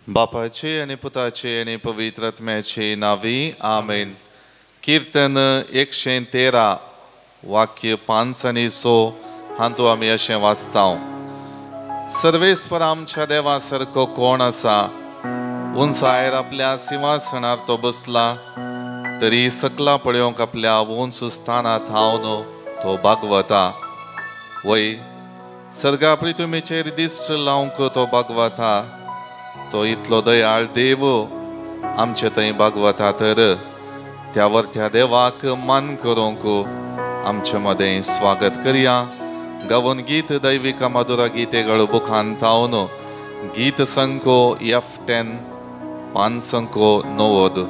बापाचे आनी पुताचे आनी पवित्र आत्म्याचे नांवी आमेन। कीर्तन 113 वाक्य 5 आनी 6 हातूंत आमी अशें वाचता, सर्वेस्पर आमच्या देवा सारको कोण आसा? उंचायर आपल्या सिंहासनार तो बसला, तरी सकला पळोवंक आपल्या उंच स्थाना थावन तो बागवता। वय सर्गा पृथ्वीचेर दिश्ट लावंक तो बागवता। तो इतलो दयाळ देव आमचे थंय बागवता, तर त्या वरत्या देवाक मान करूंक आमचे मदें स्वागत करया। गावन गीत दैविक मधुरा गीतेगळ बुखान थावन गीत संको F10 590।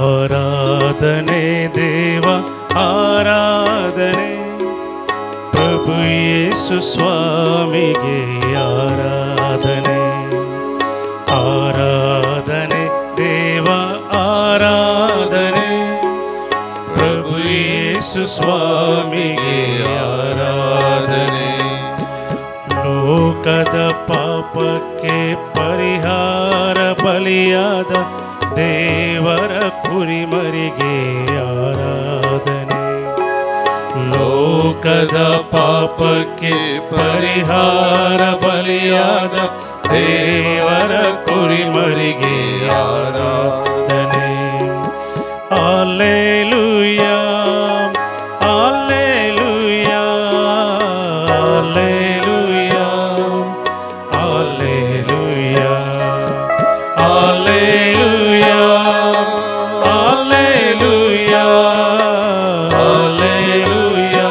आराधने देवा आराधने, प्रभु येसु स्वामिगे आराधने। आराधने देवा आराधने, प्रभु येसु स्वामिगे आराधने। ಲೋಕದ ಪಾಪಕ್ಕೆ ಪರಿಹಾರ ಬಲಿಯಾದ ದೇವರ ಕುರಿಮರಿಗೆ ಆರಾಧನೆ। ಲೋಕದ ಪಾಪಕ್ಕೆ ಪರಿಹಾರ ಬಲಿಯಾದ ದೇವರ ಕುರಿಮರಿಗೆ ಆರಾಧನೆ। Alleluia alleluia alleluia alleluia alleluia alleluia alleluia alleluia.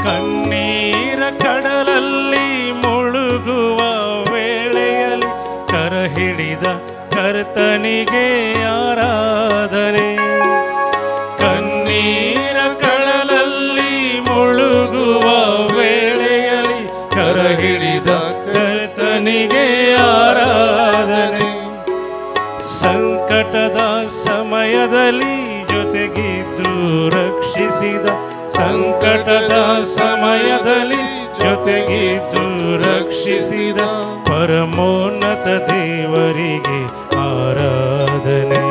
ಕಣ್ಣೀರ ಕಡಲಲ್ಲಿ ಮುಳುಗುವ ವೇಳೆಯಲ್ಲಿ ಕರ ಹಿಡಿದ ಕರ್ತನಿಗೆ ಆರಾಧನೆ। ಕಣ್ಣೀರ ಕಡಲಲ್ಲಿ ಮುಳುಗುವ ವೇಳೆಯಲ್ಲಿ ಕರ ಹಿಡಿದ ಕರ್ತನಿಗೆ ಆರಾಧನೆ। ಸಂಕಟದ ಸಮಯದಲ್ಲಿ ಜೊತೆಗಿದ್ದು ರಕ್ಷಿಸಿದ, ಸಂಕಟದ ಸಮಯದಲ್ಲಿ ಜೊತೆಗಿದ್ದು ರಕ್ಷಿಸಿದ ಪರಮೋನ್ನತ ದೇವರಿಗೆ ಆರಾಧನೆ।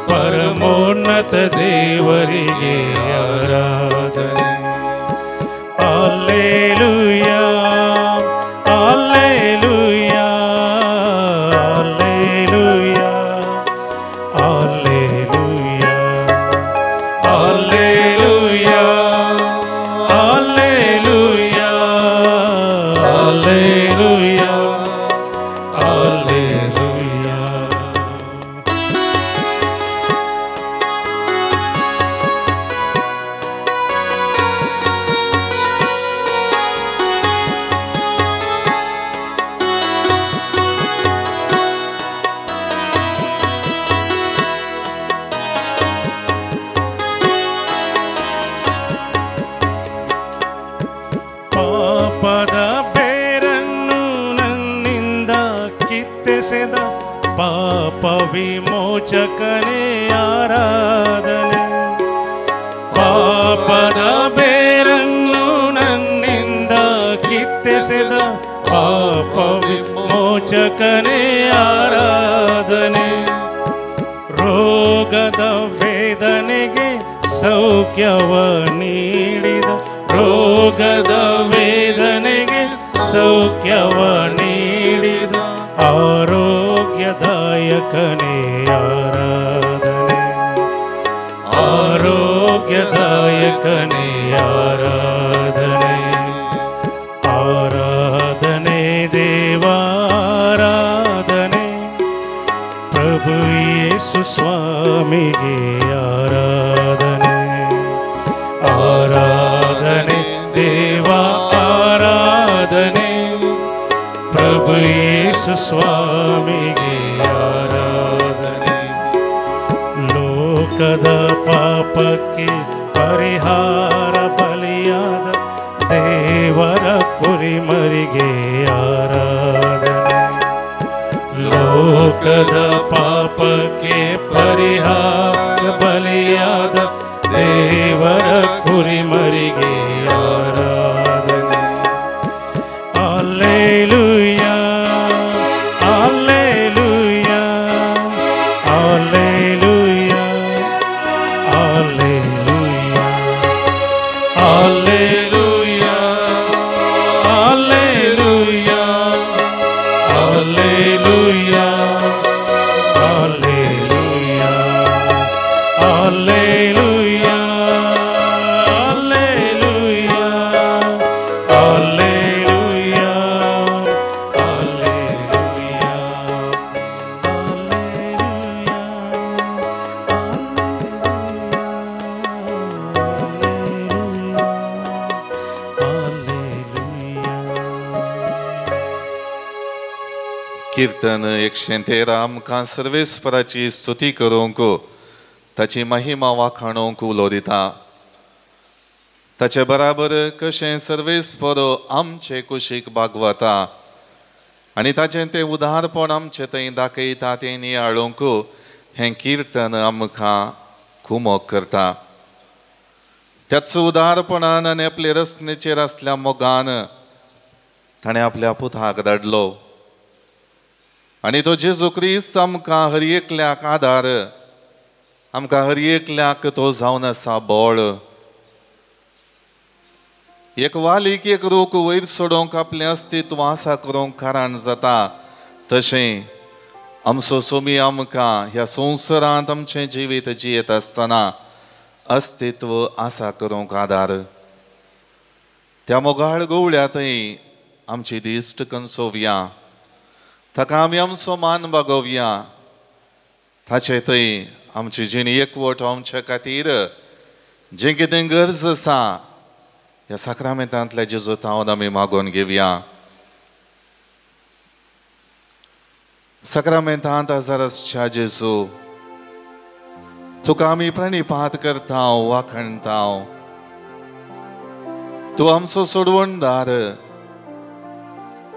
ಪರಮೋನ್ನತ ದೇವರಿಗೆ ಆರಾಧನೆ। Alleluia alleluia alleluia alleluia alleluia alleluia alleluia alleluia. ಪಾಪದ ಬೇರನ್ನು ನನ್ನಿಂದ ಕಿತ್ತೆಸೆದ ಪಾಪ ವಿಮೋಚಕನೇ ಆರಾಧನೆ। ಪಾಪದ ಬೇರನ್ನು ನನ್ನಿಂದ ಕಿತ್ತೆಸೆದ ಪಾಪ ವಿಮೋಚಕನೇ ಆರಾಧನೆ। ರೋಗದ ವೇದನೆಗೆ ಸೌಖ್ಯವ ನೀಡಿದ, ರೋಗದ ವೇದನೆಗೆ ಸೌಖ್ಯವ ನೀಡಿದ ಆರೋಗ್ಯದಾಯಕನೇ ಆರಾಧನೆ। ಆರೋಗ್ಯದಾಯಕನೇ ಆರಾಧನೆ। ಆರಾಧನೆ ದೇವಾ ಆರಾಧನೆ, ಪ್ರಭು ಯೇಸು ಸ್ವಾಮಿಗೆ ಆರಾಧನೆ। ಆರಾಧನೆ ದೇವಾ ಆರಾಧನೆ, ಪ್ರಭು ಪ್ರಭು ಯೇಸು ಸ್ವಾಮಿಗೆ ಆರಾಧನೆ. ಲೋಕದ ಪಾಪಕ್ಕೆ ಪರಿಹಾರ ಬಲಿಯಾದ ದೇವರ ಕುರಿಮರಿಗೆ ಆರಾಧನೆ. ಲೋಕದ ಪಾಪಕ್ಕೆ ಪರಿಹಾರ ಬಲಿಯಾದ ದೇವರ ಕುರಿಮರಿಗೆ ಆರಾಧನೆ. Alleluia, alleluia, alleluia, alleluia, alleluia, alleluia, alleluia, alleluia, alleluia, alleluia, alleluia, alleluia, alleluia. कीर्तन 113 आमकां सर्वेस्पराची स्तुती करूंक, ताची महिमा वाखाणूंक उलो दिता. ताचे बराबर कशें सर्वेस्पर आमचे कुशीक बागवता आनी ताचें तें उदारपण आमचे थंय दाखयता तें नियाळूंक हें कीर्तन आमकां कुमोक करता. त्याच उदारपणान आनी आपले रचनेचेर आसल्या मोगान ताणें आपल्या पुताक धाडलो आनी तो जेजू क्रिस्त आमकां हर एकल्याक आदार, आमकां हर एकल्याक तो जावन आसा बळ. एक वालीक एक रूख वयर सोडोवंक आपलें अस्तित्व आसा करूंक कारण जाता, तशें आमचो सोमी आमकां ह्या संवसारांत आमचें जिवीत जियेत आसतना अस्तित्व आसा करूंक आदार. त्या मोगाळ गवळ्या थंय आमची दिश्ट कंसोवया, ताका आमी आमचो मान बागोवया. ताचे थंय आमची जिणी एकवट आमच्या खातीर जें कितें गरज आसा ह्या साक्रामेंतांतल्या जेजू तावन आमी मागोवन घेवया. साक्रामेंतांत आजार आसच्या जेजू, तुका आमी प्रणिपात करता, वाखणता. तूं आमचो सोडवणदार.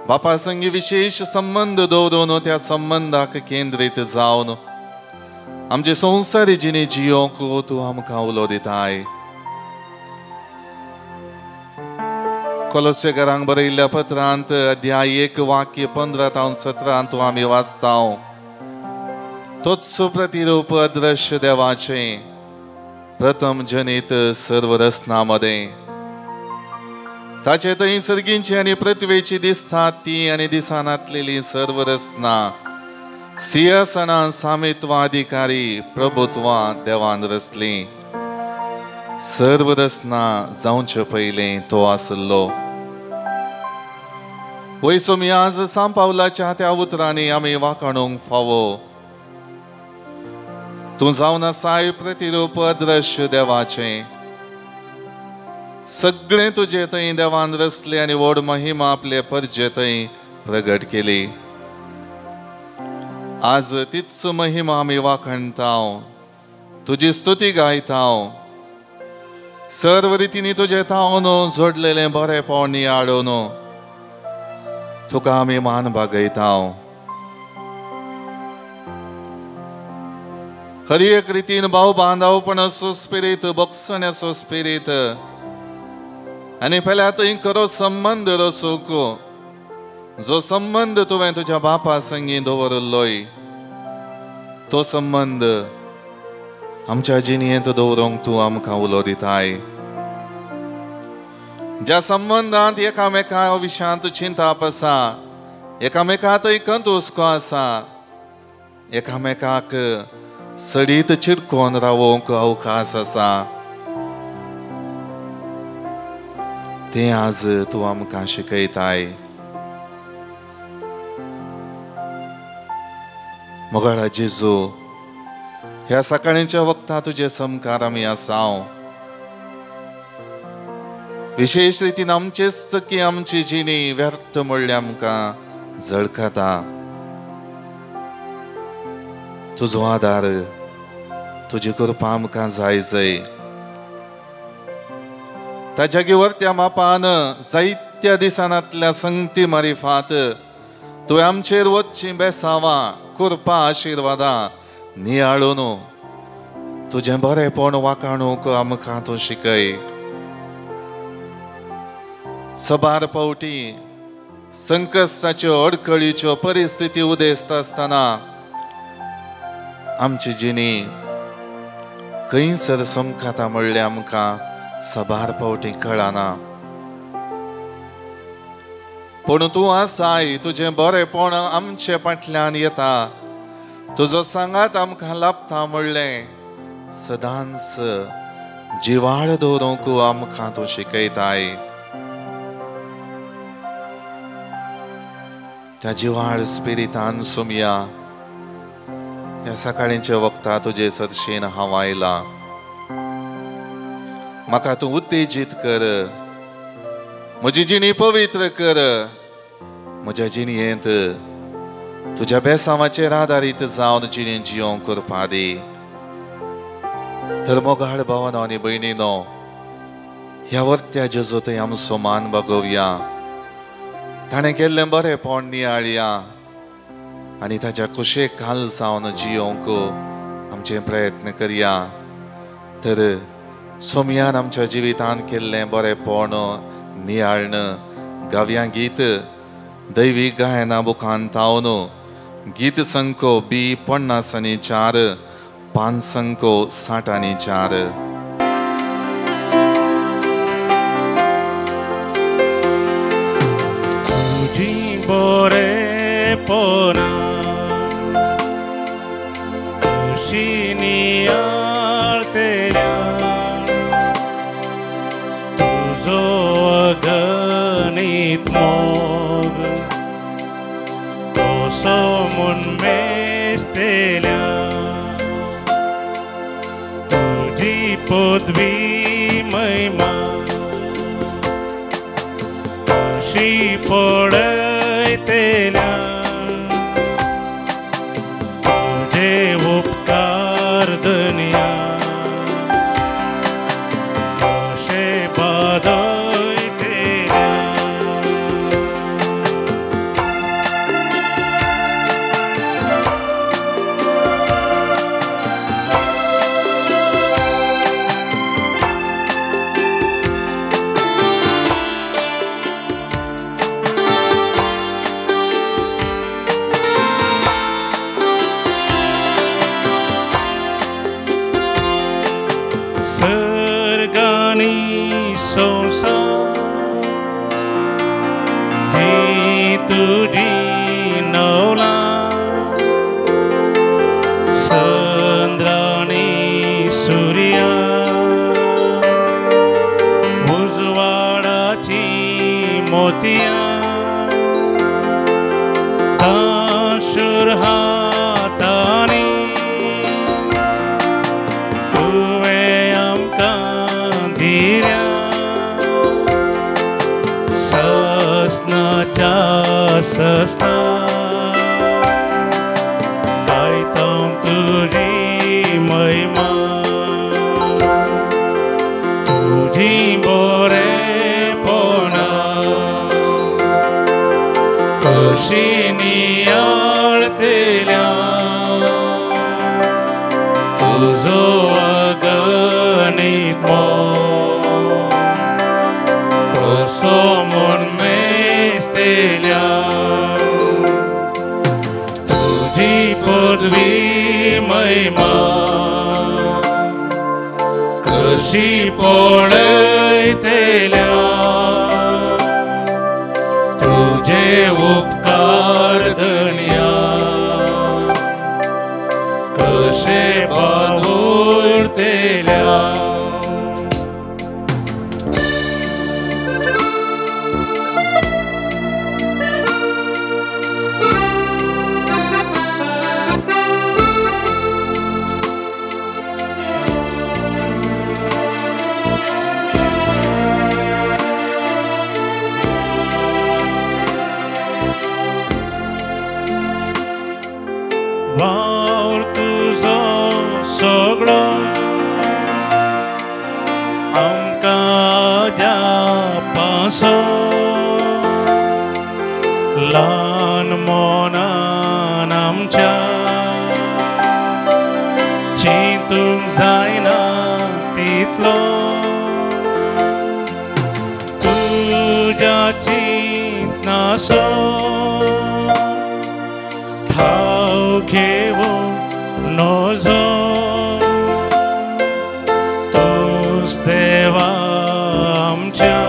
बापा संगी विशेश संबंद दवरून त्या संबंदाक केंद्रीत जावन आमचे संवसारी जिणे जियोंक तूं आमकां उलो दिताय. कोलोसेकारांक बरयल्ल्या पत्रांत अध्याय 1 वाक्य 15 तावन 17 तूं आमी वाचता. तोच प्रतिरूप अदृश्य देवाचें प्रथम जनीत सर्व रचना मदें ताचे थंय सर्गींची आनी पृथ्वेची दिसतात ती आनी दिसनातलेली सर्व रचना सिंहासनां सामित्वाधिकारी प्रभुत्वां देवान रचली. सर्व रचना जावचे पयलें तो आसलो. वय सोमी आज सांव पावलाच्या त्या उतरांनी आमी वाखाणूंक फावो. तूं जावन आसाय प्रतिरूप अदृश्य देवाचें. सगळें तुजे थंय देवान रचलें आनी व्हड महिमा आपले परजे थंय प्रगट केली. आज तीच महिमा आमी वाखणता, तुजी स्तुती गायता. सर्व रितींनी तुजें तावन जोडलेलें बरेंपण नियाळून तुका आमी मान बागयता. हर एक रितीन भाव बांदावपणाचो स्पिरीत, बक्षण्याचो स्पिरीत आनी पेल्या थंय खरो संबंद रचूंक, जो संबंद तुवें तुज्या बापा संगी दवरिल्लोय तो संबंद आमच्या जिणेंत दवरूंक तूं आमकां उलो दिताय. ज्या संबंदांत एकामेका विशयांत चिंताप आसा, एकामेकांतय खंत हुस्को आसा, एकामेकाक सडीत चिडकोन रावोवंक अवकाश आसा, तें आज तूं आमकां शिकयताय. मोगाळा जेजू, ह्या सकाळींच्या वक्ता तुजे समकार आमी आसा. विशेश रितीन आमचेच की आमची जिणी व्यर्थ म्हणल्यार आमकां झळकता। तुजो आदार, तुजी कृपा आमकां जाय जय। ताज्या गिवरत्या मापान जायत्या दिसांतल्या संगती मारिफात तुवें आमचेर वचची बेसावां, कृपा, आशिर्वादां नियाळून तुजें बरेंपण वाखाणूंक आमकां तूं शिकय। सबार पावटी संकश्टाच्यो, अडखळीच्यो परिस्थिती उदेसता आसतना आमची जिणी खंयसर समखाता म्हणलें आमकां सबार पावटी कळना, पूण तूं आसाय, तुजें बरेंपण आमचे फाटल्यान येता, तुजो सांगात आमकां लाभता म्हणलें सदांच जिवाळ दवरूंक आमकां तूं शिकयताय। त्या जिवाळ स्पिरितान सुमया त्या सकाळींच्या वखता तुजे सरशेन हांव आयला, म्हाका तूं उत्तेजीत कर, म्हजी जिणी पवित्र कर, म्हज्या जिणयेंत तुज्या बेसांवाचेर आदारीत जावन जिणी जियोंक करपा दी। तर मोगाळ भावानो आनी भयणीनो, ह्या वर्त्या जेजू थंय आमचो मान बागोवया, ताणें केल्लें बरेंपण नियाळया आनी ताच्या कुशेक घाल जावन जियोंक आमचे प्रयत्न करया। तर सोमयान आमच्या जिवितान केल्लें बरेंपण नियाळण गावया गीत दैवी गायना बुखान तावन गीत संको बी 54, 5 संको 64। तुजी बरेंपणा कशी नियाळतेल्या, तुजो अगणीत मोग कसो म्हूण मेजतेल्या, तुजी पदवी महिमा कशी पळयतेल्या, तुजे उपकार धनया कशे बादयतेल्या। सर्गानी संसार ही तुजी नवलां, चंद्रानी सूर्या उजवाडाची मोतयां, दाशूर हातांनी तुवें आमकां दिल्या, ससनाच्या ससना गायता तुजी महिमा, तुजी बरेंपणा कशी नियाळतेल्या, तुजो अगणीत मोग कसो म्हूण मेजतेल्या, तुजी पदवी महिमा कशी पळयतेल्या, तुजे उपकार धनया कशे बावुरतेल्या। वावर तुजो सगळो आमकां जापासो ल्हान मनान आमच्या चिंतूंक जायना तितलो तुज्या चिंतनासो ठाव घेवं नजो तूंच देवा आमच्या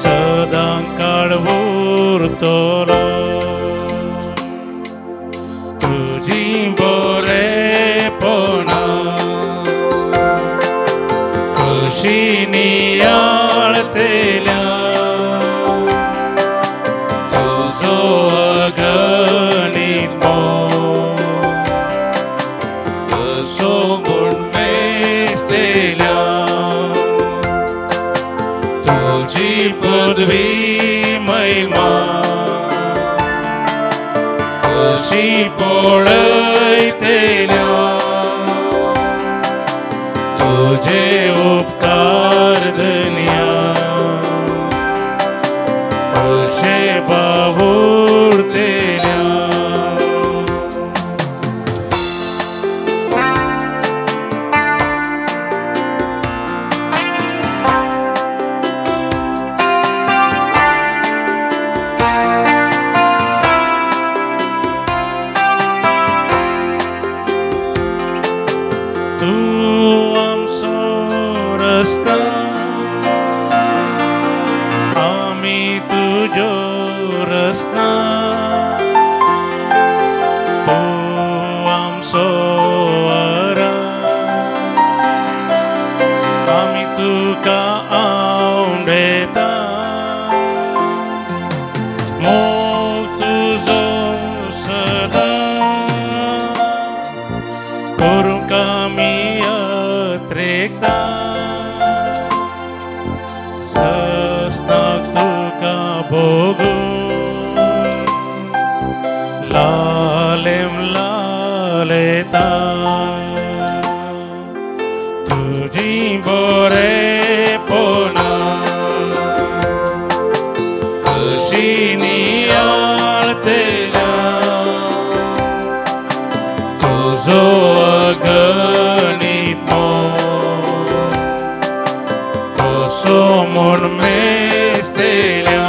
सदां काळ उरतलो तुजी बरेपणा कशी नियाळतेल्या तुजो अगणीत मोग कसो म्हूण मेजतेल्या तुजी पदवी महिमा कशी पळयतेल्या तुजे उपकार धनया कशे बावुरतेल्या. तूं आमचो रस्ता आमी तुजो रस्ता तूं आमचो आरा आमी तुका आवडेता मोग तुजो सदां करूंक आमी अत्रेकता सस्नाक तुका भोगूं लालेम लालेता तुजी बरेपणा कशी नियाळतेल्या तुजो अगणीत मोग कसो म्हूण मेजतेल्या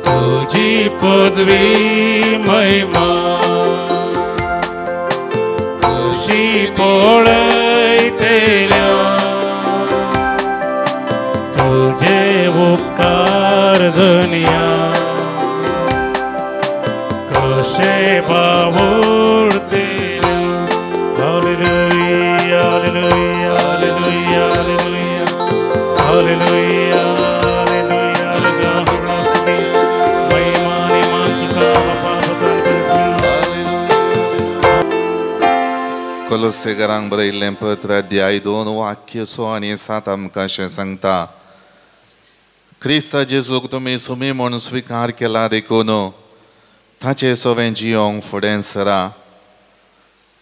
तुजी पदवी महिमा कशी पळयतेल्या तुजे उपकार धनया कशे बावुरतेल्या. Hallelujah, hallelujah, hallelujah, hallelujah, hallelujah, hallelujah. महिमा आनी मान तुका बापा पुता आनी पवित्र. कोलोसेकारांक बरयल्लें पत्र अध्याय 2 वाक्य 6 आनी 7 आमकां अशें सांगता, क्रिस्ता जेजूक तुमी सुमी म्हूण स्विकार केला देखून ताचे सवें जियोंक फुडें सरा.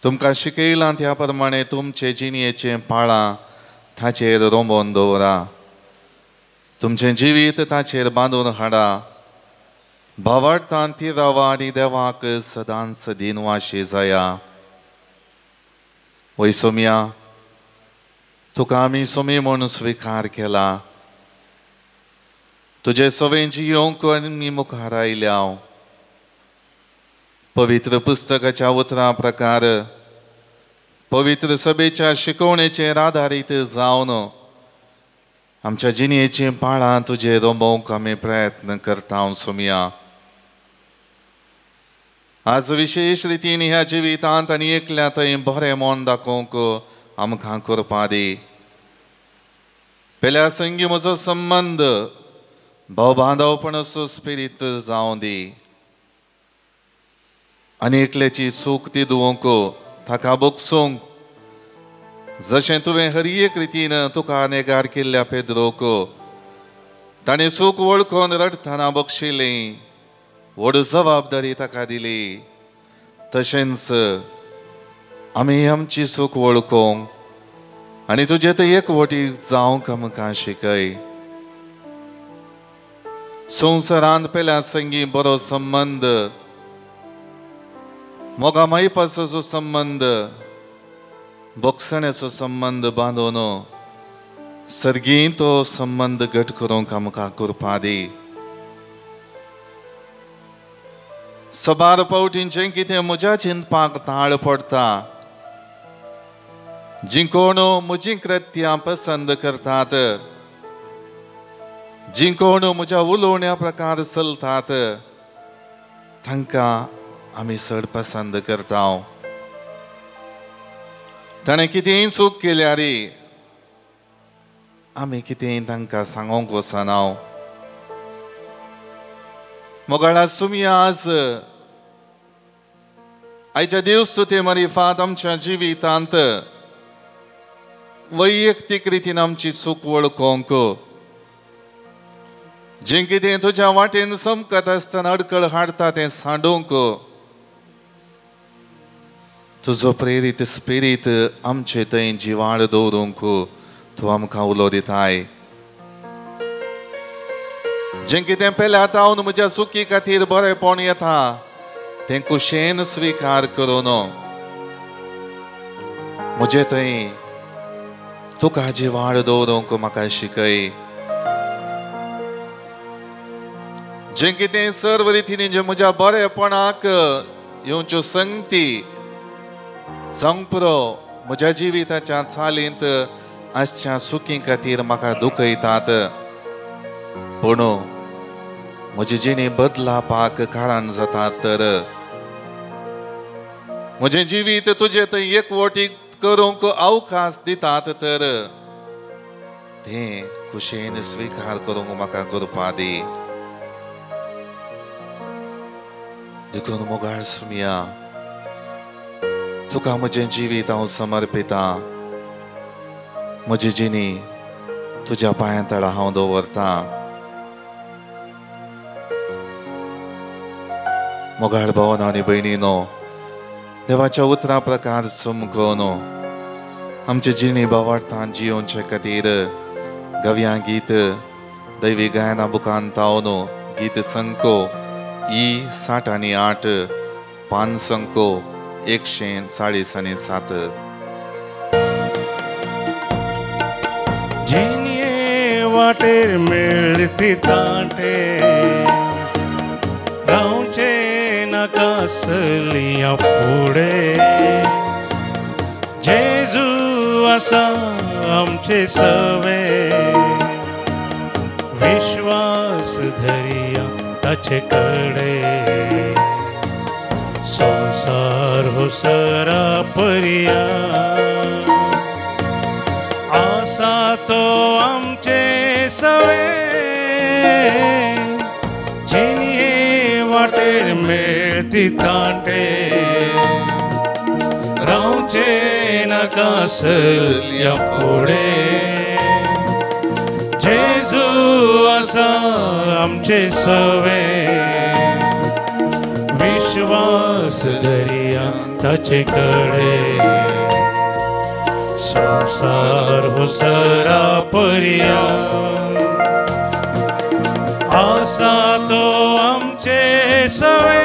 तुमकां शिकयलां त्या प्रमाणे तुमचे जिणयेचें पाळां ताचेर रोंबोवन दवरा. तुमचें जिवीत ताचेर बांदून हाडा. भावार्थान ती रावा आनी देवाक सदांच दिनवाशी जाया. वय सोम्या, तुका आमी सोमी म्हूण स्विकार केला. तुजे सवें जियोंक आमी मुखार आयल्या. पवित्र पुस्तकाच्या उतरां प्रकार पवित्र सभेच्या शिकवणेचेर आदारीत जावन आमच्या जिणयेचीं पाळां तुजेर रोंबोवंक आमी प्रयत्न करता. सोमया, आज विशेश रितीन ह्या जिवितांत आनी एकल्या थंय बरें मन दाखोवंक आमकां करपा दी. पेल्या संगी म्हजो संबंद भाव बांदवपणाचो स्पिरीत जावं दी आनी एकल्याची चूक ती दिवंक ताका बगसूंक जशें तुवें हर एक रितीन तुका नेगार केल्ल्या पेद्रोक ताणें चूक वळखून रडटना बक्षिली व्हड जबाबदारी ताका दिली तशेंच आमी आमची चूक वळखूंक आनी तुजे ते एकवटी जावंक आमकां शिकय. संवसारांत पेल्या संगी बरो संबंद, मोगा मायपाचो संबंद, बोगसण्याचो संबंद बांदून सर्गीं तो संबंद घट करूंक आमकां कृपा दी. सबार पावटीं जें कितें म्हज्या चिंतपाक ताळ पडटा, जीं कोण म्हजीं कृत्यां पसंद करतात, जीं कोण म्हज्या उलोवण्या प्रकार चलतात तांकां आमी चड पसंद करता. ताणें कितेंय चूक केल्यार आमी कितेंय तांकां सांगूंक वचना. मोगाळा सुमी आज आयच्या दिवस ते मारिफात आमच्या जिवितांत वैयक्तीक रितीन आमची चूक वळखूंक, जें कितें तुज्या वाटेन समकत आसतना अडकळ हाडटा तें सांडूंक तुजो प्रेरीत स्पिरीत आमचे थंय जिवाळ दवरूंक तूं आमकां उलो दिताय. जें कितें पेल्या तावन म्हज्या चुकी खातीर बरेंपण येता तें कुशेन स्विकार करून म्हजे थंय तुका जिवाळ दवरूंक म्हाका शिकय. जें कितें सर्व रितीन जें म्हज्या बरेपणाक येवच्यो संगती जावंक पुरो म्हज्या जिविताच्या चालींत आसच्या सुखी खातीर म्हाका दुखयतात, पूण म्हजी जिणी बदलापाक कारण जातात तर म्हजें जिवीत तुजें थंय एकवटीक करूंक अवकाश दितात तर तें खुशेन स्विकार करूंक म्हाका कृपा दी. देखून मोगाळ सुमिया तुका म्हजें जिवीत हांव समर्पिता, म्हजी जिणी तुज्या पांयां तळा हांव दवरता. मोगाळ भावना आनी भयणीनो, देवाच्या उतरा प्रकार चमकोवन आमचे जिणी भावार्थान जियोवचे खातीर गव्या गीत दैवी गायना बुकान तावन गीत संको ई 60 आनी 8, पान संको 140 आनी 7. जिणये वाटेर मेळती तांटे रावचे नाका सलिया फुडें, जेजू आसा आमचे सवे विश्वास धरिया ताचे कडे, संसार हो सरा परिया आसा तो आमचे सवे, जिणये वाटेर मेळती तांटे रावचे नाका सल्या फुडें, जेजू आसा आमचे सवे विश्वास धरिया ताचे कडे, संसार हो सरा परिया आसा तो आमचे सवे.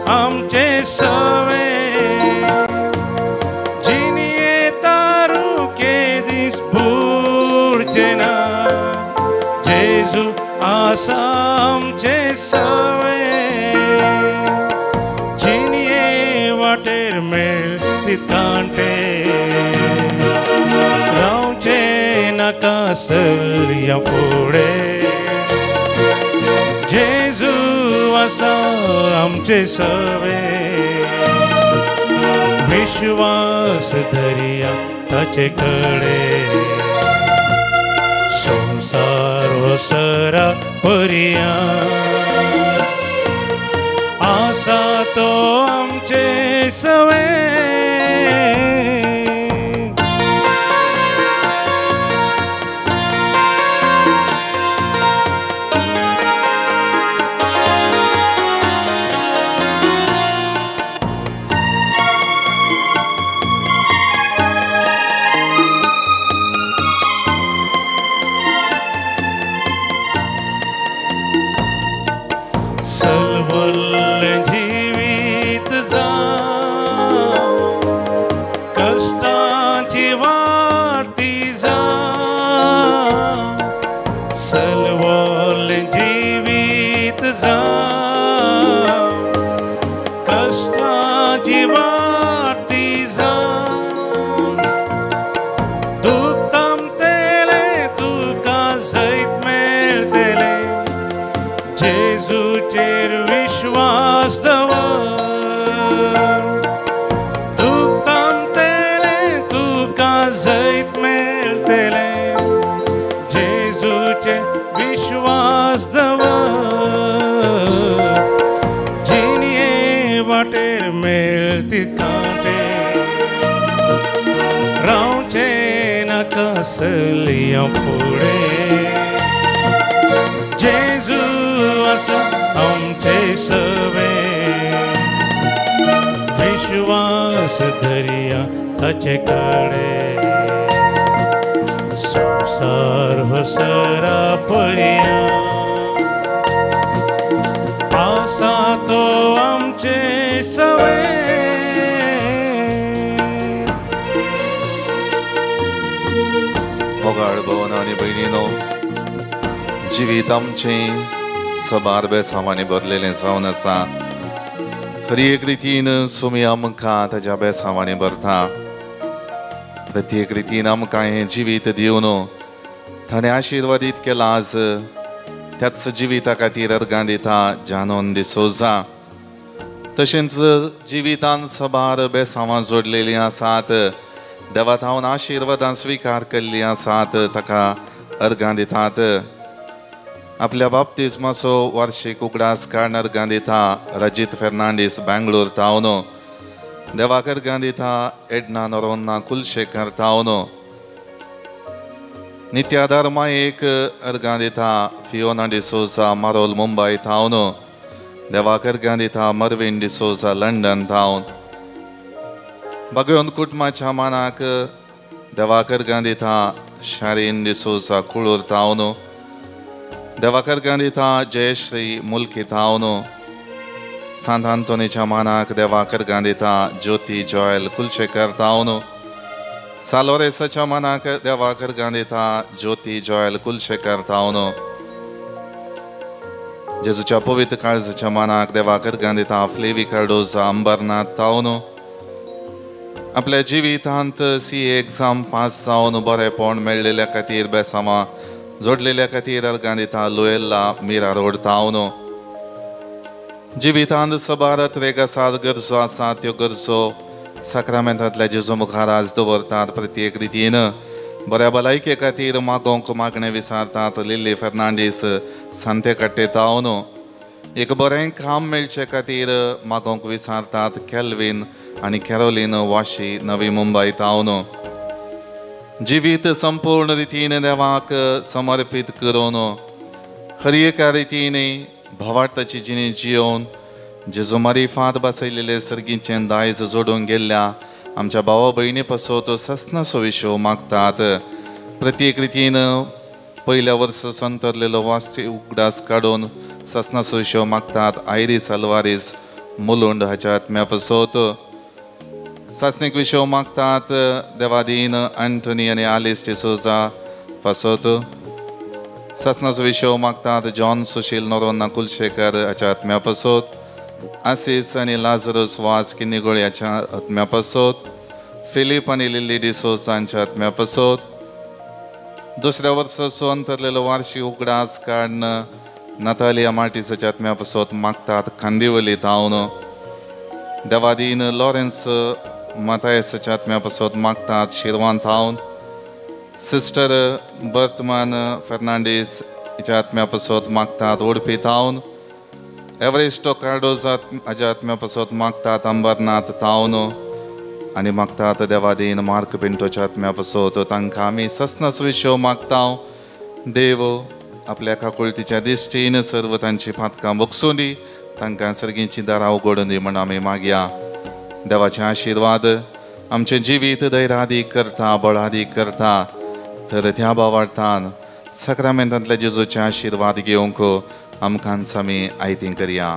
आमचे सवे. मेळतीत कांटे रावचे नाका सल्या फुडें जेजू आसा आमचे सवे विश्वास धरिया ताचे कडे संसार हो सरा परिया आसा तो आमचे सवे सलिया फुडें जेजू आसा आमचे सवे विश्वास धरिया ताचे कडे संसार हो सरा परिया आसा तो आमचे सवे मोगाळ भवन आनी भयणीनो जिवीत आमचें सबार बेसांवांनी भरलेलें जावन आसा हर एक रितीन सुमी आमकां ताज्या बेसांवांनी भरता प्रत्येक रितीन आमकां हें जिवीत दिवन ताणें आशिर्वादीत केलां आज त्याच जिविता खातीर अर्गां दिता जानोन डिसोजा तशेंच जिवितान सबार बेसांवां जोडलेलीं आसात देवा थावन आशिर्वादां स्विकार केल्लीं आसात ताका अर्गां दितात आपल्या बाप्तिज्माचो वार्षीक उगडास काडून अर्गां दिता रजीत फेर्नांडीस बेंगलोर थावन देवाक अर्गां दिता एडना नरोन्ना कुलशेखर थावन नित्या धर्मा एक अर्गां दिता फियोना डिसोजा मारोल मुंबय थावन देवाक अर्गां दिता मर्विन डिसोजा लंडन थावन बागयोन कुटुंबाच्या मानाक देवाक अर्गां दिता शारीन डिसोजा कुळूर थावन देवाक अर्गां दिता जयश्री मुल्की थावन सांत आंतोनीच्या मानाक देवाक अर्गां दिता ज्योती जॉयल कुलशेखर थावन सालोरेसाच्या मानाक देवाक अर्गां दिता ज्योती जॉयल कुलशेखर थावन जेजूच्या पवित्र काळजाच्या मानाक देवाक अर्गां दिता फ्लेवी कार्डोजा अंबरनाथ थावन आपल्या जिवितांत सी ए एग्जाम पास जावन बरेपण मेळ्ळेल्या खातीर बेसांवां जोडलेल्या खातीर अर्गां दिता लुएल्ला मिरा रोड थावन जिवितांत सबार त्रेग आसात गरजो आसात त्यो गरजो साक्रामेंतांतल्या जेजू मुखार आज दवरतात प्रत्येक रितीन बऱ्या भलायके खातीर मागोवंक मागणें विसारतात लिल्ली फेर्नांडीस सांते कट्टे थावन एक बरें काम मेळचे खातीर मागोवंक विसारतात केल्वीन आनी कॅरोलीन वाशी नवी मुंबय थावन जिवीत संपूर्ण रितीन देवाक समर्पीत करून हर एका रितीन भावार्थाची जिणी जियोवन जेजू मारिफात बसयलेले सर्गीचें दायज जोडून गेल्ल्या आमच्या भावा भयणी पासत ससनाचो विशय मागतात प्रत्येक रितीन पयल्या वर्सा संतरलेलो वासी उगडास काडून ससनाचो विशय मागतात आयरीस अल्वारीस मुलुंड हाच्या आत्म्या पासत सासणीक विशय मागतात देवादीन अँथनी आनी आलिस डिसोजा पासत सासनाचो विशय मागतात जॉन सुशील नरोन्ना कुलशेखर हाच्या आत्म्या पासत आसीस आनी लाजरस वास किन्नीगोळ हाच्या आत्म्या पासत फिलीप आनी लिल्ली डिसोज हांच्या आत्म्या पासत, दुसऱ्या वर्साचो अंतरलेलो वार्षिक उगडास काडून नतालिया मार्टिसाच्या आत्म्या पासत मागतात खांदिवली धावन, देवादीन लॉरेन्स मातायसाच्या आत्म्या पासत मागतात शिरवान थावन, सिस्टर बर्तमान फेर्नांडीस हिच्या आत्म्या पासत मागतात उडपी थावन, एवरेस्टो कार्डोज हाज्या आत्म्या पासत मागतात अंबरनाथ थावन आनी मागतात देवादीन मार्क पिंटोच्या आत्म्या पासत. तांकां आमी सस्नास विशय मागता. देव आपल्या काकुळतीच्या दिश्टीन सर्व तांची पातकां बगसून दी, तांकां सर्गीची दारां उगडून दी म्हण आमी मागया. देवाचे आशिर्वाद आमचें जिवीत धैर्यादीक करता, बळादीक करता. तर त्या भावार्थान साक्रामेंतांतल्या जेजूचे आशिर्वाद घेवंक आमकां आमी आयतीं करया.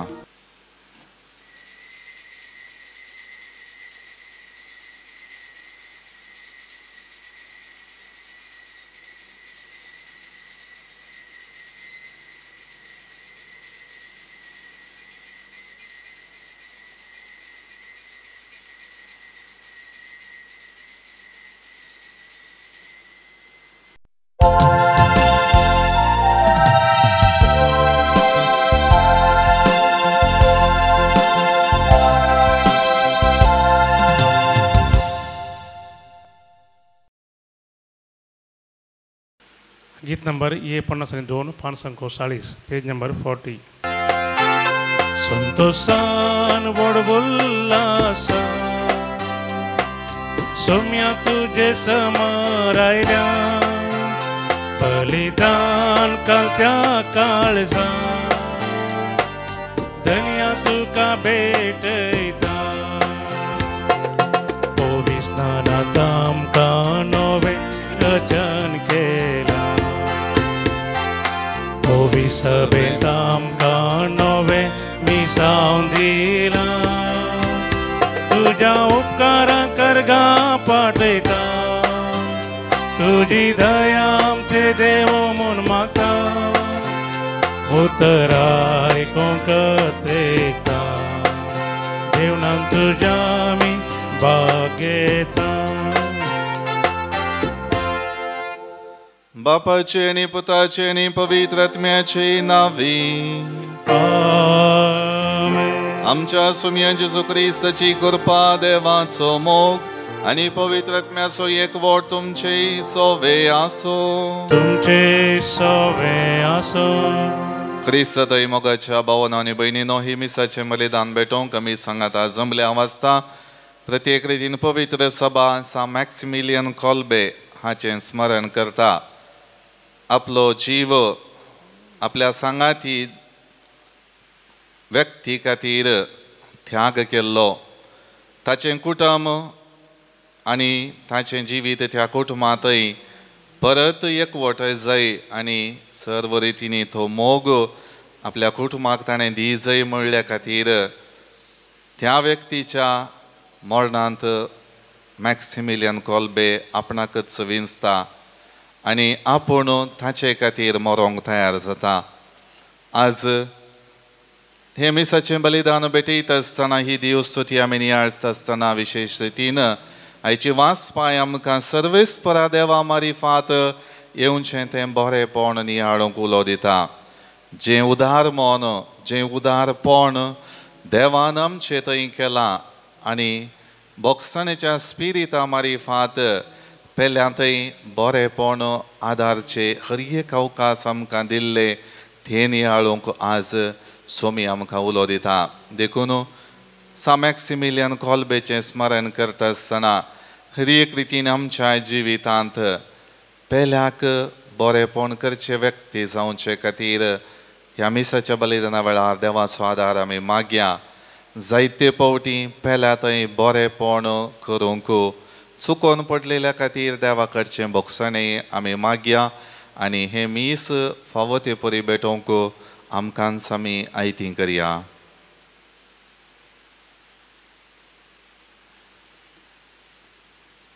गीत नंबर ये 52, 540, पेज नंबर 40. संतोषान वडबुल्लासा सोम्या तुझे समरायल्या बलिदान कालत्या काळजा धन्या तुका भेटयता पविस्नानात आमकां नवें रचन केलां सभेंत आमकां नवें मिसांव दिलां तुज्या उपकारां करगा पाठयता तुजी दया आमचे देव म्हूण मागता उतरां आयकूंक येता देवनान तुज्या आमी भागयता. बापाचे आनी पुताचे आनी पवित्र आत्म्याचे नांवी आमेन. आमच्या सुम्या जेजू क्रिस्ताची कृपा, देवाचो मोग आनी पवित्र आत्म्याचो एकवट तुमचे सोवे आसो. तुमचे सोवे आसो. क्रिस्तातय मोगाच्या भावानो आनी भयणीनो, ही मिसाचें बलिदान भेटोवंक आमी सांगाता जमल्या वाजता प्रत्येक रितीन पवित्र सभा सा मॅक्सिमिलियन कोल्बे हाचें स्मरण करता. आपलो जीव आपल्या सांगाती व्यक्ती खातीर त्याग केल्लो, ताचें कुटुंब आनी ताचें जिवीत त्या कुटुंबांतय परत एकवट जाय आनी सर्व रितींनी तो मोग आपल्या कुटुंबाक ताणें दी जाय म्हणल्या खातीर त्या व्यक्तीच्या मरणांत मॅक्सिमिलियन कोल्बे आपणाकच विंचता आनी आपूण ताचे खातीर मरोंक तयार जाता. आज हे मिसाचें बलिदान भेटयत आसतना, ही देवस्तुती आमी नियाळटा आसतना विशेश रितीन आयची वाचपाय आमकां सर्वेस्परा देवा मारिफात येवचें तें बरेंपण नियाळूंक उलो दिता. जें उदार मन, जें उदारपण देवान आमचें थंय केलां आनी बोगसाणेच्या स्पिरिता मारिफात पेल्यांतय बरेंपण आदारचे हर एक अवकाश आमकां दिल्ले ते नियाळूंक आज सोमी आमकां उलो दिता. देखून सा मॅक्सिमिलियन कोल्बेचें स्मरण करता आसतना हर एक रितीन आमच्या जिवितांत पेल्याक बरेंपण करचे व्यक्ती जावचे खातीर ह्या मिसाच्या बलिदाना वेळार देवाचो आदार आमी मागया. जायते फावटी पेल्या थंय बरेंपण करूंक चुकोन पडलेल्या खातीर देवा कडचें भोगसणें आमी मागया आनी हें मीस फावो ते परी भेटोवंक आमकांच आमी आयती करया.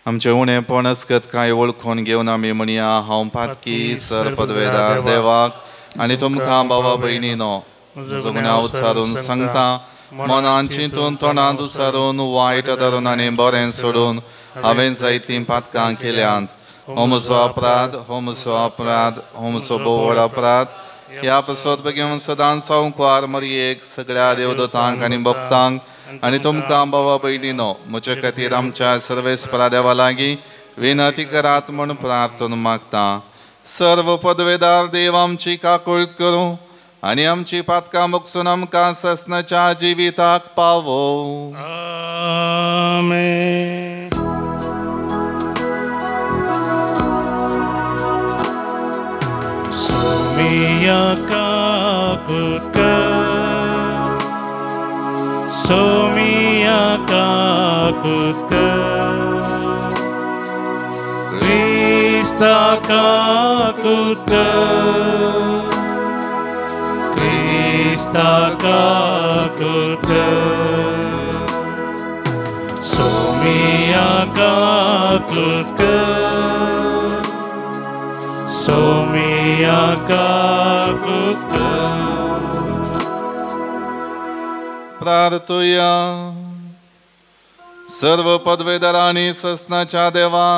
आमचें उणेपण अस्कत कांय वळखून घेवन आमी म्हणया, हांव पातकी सर पदवेदार देवाक आनी तुमकां भावा भयणीनो म्हजो गुन्यांव उच्चारून सांगता, मनान चिंतून तोंडांत उच्चारून वायट धरून आनी बरें सोडून हांवें जायतीं पातकां केल्यांत. हो म्हजो अपराध, हो म्हजो अपराध, हो म्हजो भोव व्हड अपराध. ह्या पासत बेगीन सदांच सावकार मरियेक, सगळ्या देवदूतांक आनी भक्तांक आनी तुमकां भावा भयणीनो म्हजे खातीर आमच्या सर्वेस्परा देवा लागीं विनंती करात म्हूण प्रार्थना मागता. सर्व पदवेदार देव आमची काकूळट करूं आनी आमची पातकां भोगसून आमकां ससनाच्या जिविताक पावो. आमेन. सोमिया काकूत कर, सोमिया काकूत कर, क्रिस्ता काकूत कर, क्रिस्ता काकूत कर, सोमिया काकूत कर, सोमिया काकूत कर. प्रार्थुया. सर्व पदवेदारांनी ससनाच्या देवा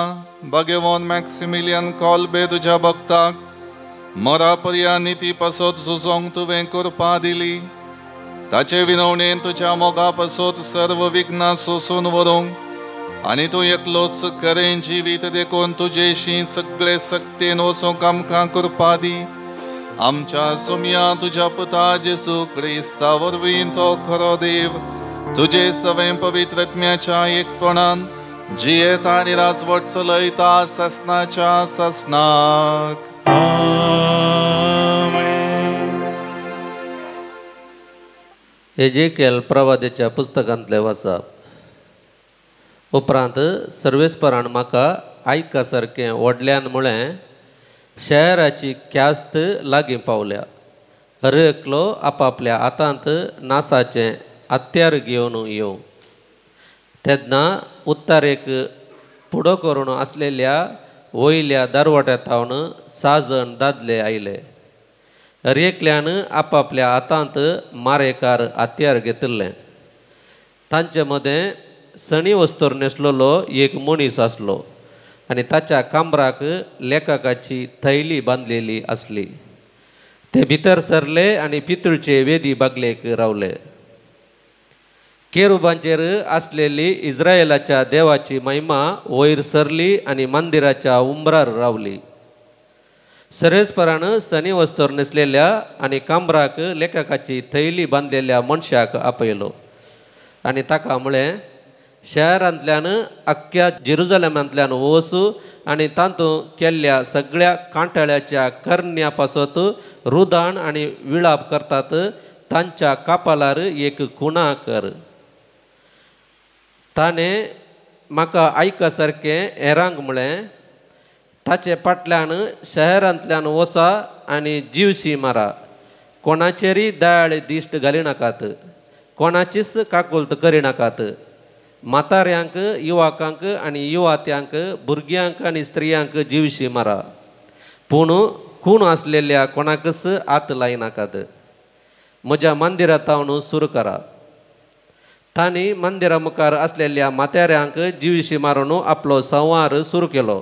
भगवान मॅक्सिमिलियन कॉल्बे तुज्या भक्ताक मरापर्या निती पासत झुजोंक तुवें कृपा दिली. ताचे विनवणेन तुज्या मोगा पासत सर्व विघ्नां सोसून व्हरूंक आनी तूं एकलोच खरें जिवीत देखून तुजेशी सगळे सक्तेन वचूंक आमकां कृपा दी. आमच्या सोमया तुज्या पुता जेजू क्रिस्ता वरवीं तो खरो देव तुजे सवें पवित्र आत्म्याच्या एकपणान जियेता आनी राजवट चलयता ससनाच्या ससनाक. आमेन. एजेकेल प्रवाद्याच्या पुस्तकांतलें वाचप. उपरांत सर्वेस्परान म्हाका आयका सारकें व्हडल्यान म्हळें, शहराची ख्यास्त लागीं पावल्या. हर एकलो आपापल्या हातांत नासाचें हत्यार घेवन येवं. तेन्ना उत्तरेक फुडो करून आसलेल्या वयल्या दरवट्या थावन 6 दादले आयले. हर एकल्यान आपापल्या हातांत मारेकार हत्यार घेतिल्लें. तांचे मदें सणी वस्तूर न्हेसलेलो एक मनीस आसलो आनी ताच्या कांबराक लेखकाची थैली बांदलेली आसली. ते भितर सरले आनी पितूळचे वेदी बागलेक रावले. केरुबांचेर आसलेली इस्रायलाच्या देवाची महिमा वयर सरली आनी मंदिराच्या उंबरार रावली. सर्वेस्परान सनी वस्तूर न्हेसलेल्या आनी कांबराक लेखकाची थैली बांदलेल्या मनशाक आपयलो आनी ताका म्हळें, शहरांतल्यान अख्ख्या जेरुजलेमांतल्यान वच आनी तातूंत केल्ल्या सगळ्या कांटाळ्याच्या करण्या पासत रुदान आनी विळाप करतात तांच्या कापालार एक खुणा कर. ताणें म्हाका आयका सारकें हेरांक म्हळें, ताचे फाटल्यान शहरांतल्यान वचा आनी जिवशी मारा. कोणाचेरय दयाळ दिश्ट घालिनाकात, कोणाचीच काकुळट करिनाकात. म्हाताऱ्यांक, युवकांक आनी युवात्यांक, भुरग्यांक आनी स्त्रियांक जिवशी मारा. पूण खूण आसलेल्या कोणाकच हात लायनाकात. म्हज्या मंदिरा थावन सुरू करा. तांणी मंदिरा मुखार आसलेल्या म्हाताऱ्यांक जिवशी मारून आपलो संवार सुरू केलो.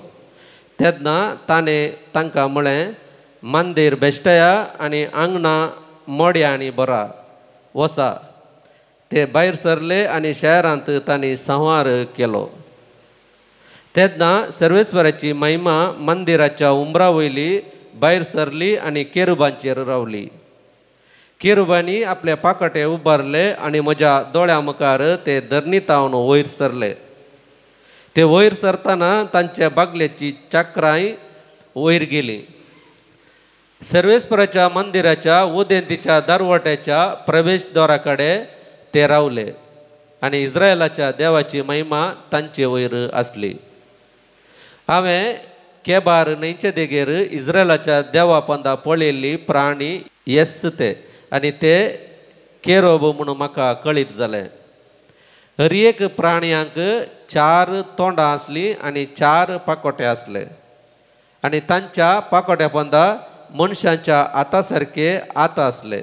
तेन्ना ताणें तांकां म्हळें, मंदीर बेश्टया आनी आंगणां मोड्या आनी बरा वसा. ते भायर सरले आनी शहरांत तांणी संवार केलो. तेन्ना सर्वेस्वराची महिमा मंदिराच्या उंबरा वयली भायर सरली आनी केरुबांचेर रावली. केरुबांनी आपले पाकाटे उबारले आनी म्हज्या दोळ्या मुखार ते धरणी तावन वयर सरले. ते वयर सरतना तांच्या बागलेची चक्रांय वयर गेली. सर्वेस्पराच्या मंदिराच्या उदेंतीच्या दरवट्याच्या प्रवेशद्वारा कडेन ते रावले आनी इस्रायलाच्या देवाची महिमा तांचे वयर आसली. हांवें केबार न्हंयचे देगेर इस्रायलाच्या देवा पंदा पळयल्ली प्राणी येस ते आनी ते केरोब म्हणून म्हाका कळीत जालें. हर एक प्राण्यांक 4 तोंडां आसलीं आनी 4 पाकोटे आसले आनी तांच्या पाकोट्या पंदा मनशांच्या हाता सारके हात आसले.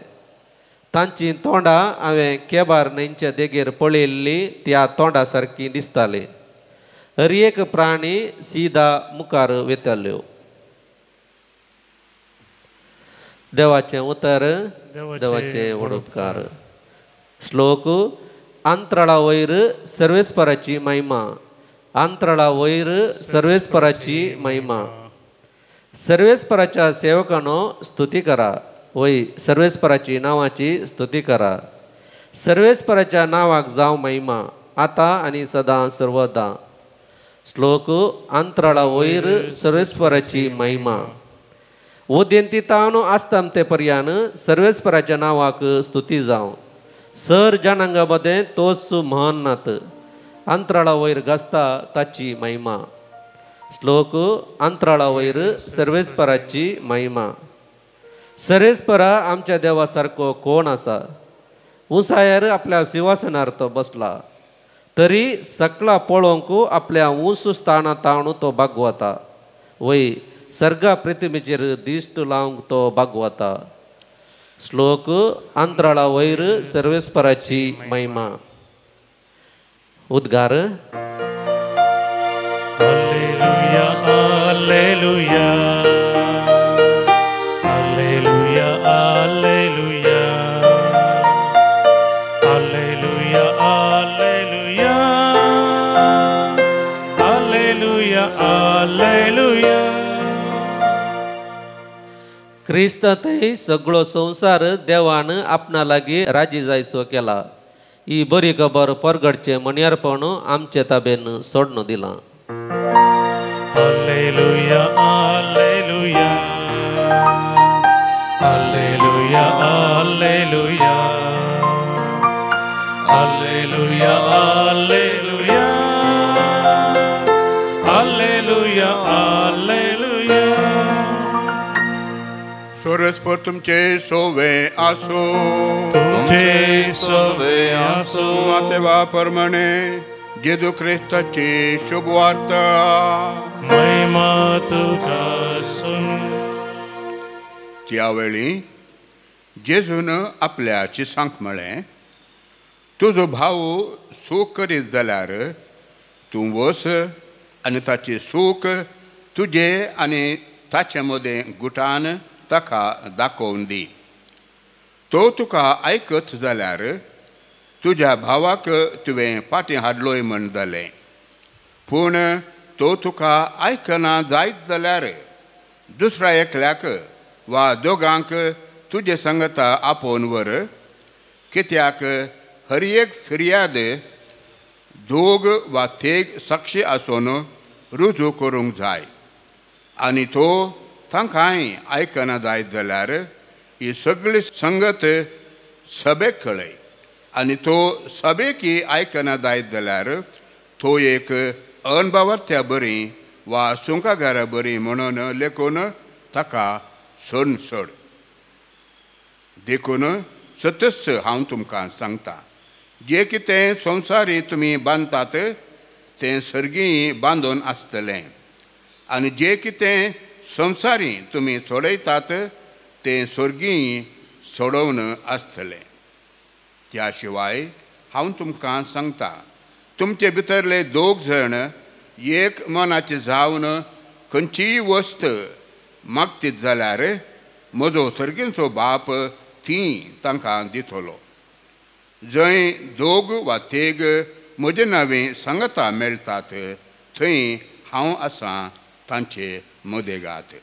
तांचीं तोंडां हांवें केबार न्हंयच्या देगेर पळयल्लीं त्या तोंडा सारकीं दिसतालीं. हर एक प्राणी सीधा मुखार वेताल्यो. देवाचें उतर देवाचें वडोपकार. श्लोक अंतराळा वयर सर्वेस्पराची महिमा. अंतराळा वयर सर्वेस्पराची महिमा. सर्वेस्पराच्या सेवकांनो स्तुती करा. वय सर्वेस्पराची नांवाची स्तुती करा. सर्वेस्पराच्या नांवाक जावं महिमा आतां आनी सदां सर्वदां. श्लोक अंतराळा वयर सर्वेस्पराची महिमा. उदेंती तावन आस्तमते पर्यान सर्वेस्पराच्या नांवाक स्तुती जावं. सर जनांगा मदें तोच महान नात. अंतराळा वयर गाजता ताची महिमा. श्लोक अंतराळा वयर सर्वेस्पराची महिमा. सर्वेस्परा आमच्या देवा सारको कोण आसा? उंचायर आपल्या सिंहासनार तो बसला तरी सकला पळोवंक आपल्या उंच स्थाना ताणू तो बागवता. वय सर्गा प्रतिमेचेर दिश्ट लावंक तो बागवता. श्लोक अंतराळा वयर सर्वेस्पराची महिमा. उद्गार. Hallelujah, hallelujah, hallelujah, hallelujah, hallelujah, hallelujah, hallelujah, hallelujah. क्रिस्तांतय सगळो संवसार देवान आपणा लागीं राजी जायचो केला. ही बरी खबर परगडचें मणयारपण आमचे ताबेन सोडून दिलां. Hallelujah, hallelujah, hallelujah, hallelujah, hallelujah, hallelujah, hallelujah, hallelujah. सर्वेस्पर तुमचे सोवे आसो. तुमचे सोवे आसो. मातेवा परमणे जेजू क्रिस्ताची शुभवार्ता. महिमा तुका सुन. त्यावेळी जेजून आपल्या चिसांक म्हळें, तुजो भाव सूख करीत जाल्यार तूं वस आनी ताची सूख तुजे आनी ताचे मदें गुटान ताका दाखोवन दी. तो तुका आयकत जाल्यार तुज्या भावाक तुवें फाटीं हाडलोय म्हण जालें. पूण तो तुका आयकना जायत जाल्यार दुसऱ्या एकल्याक वा दोगांक तुजे संगता आपोवन व्हर. कित्याक हर एक फिर्याद दोग वा तेग साक्षी आसून रुजू करूंक जाय. आनी तो तांकांय आयकना जायत जाल्यार ही सगळी संगत सभेक कळय. आनी तो सभेकी आयकना जायत जाल्यार तो एक अणबावर्त्या बरी वा सुंकागारा बरी म्हणून लेखून ताका सोडून सोड. देखून सत्यच हांव तुमकां सांगता, जें कितें संवसारी तुमी बांदतात तें सर्गीय बांदून आसतलें आनी जें कितें संवसारी तुमी सोडयतात तें स्वर्गीय सोडोवन आसतलें. त्या शिवाय हांव तुमकां सांगता, तुमचे भितरले दोग जाण एक मनाचे जावन खंयचीय वस्त मागतीत जाल्यार म्हजो सर्गींचो बाप ती तांकां दितलो. जंय दोग वा तेग म्हजे नांवे सांगता मेळटात थंय हांव आसा तांचे मदेगात.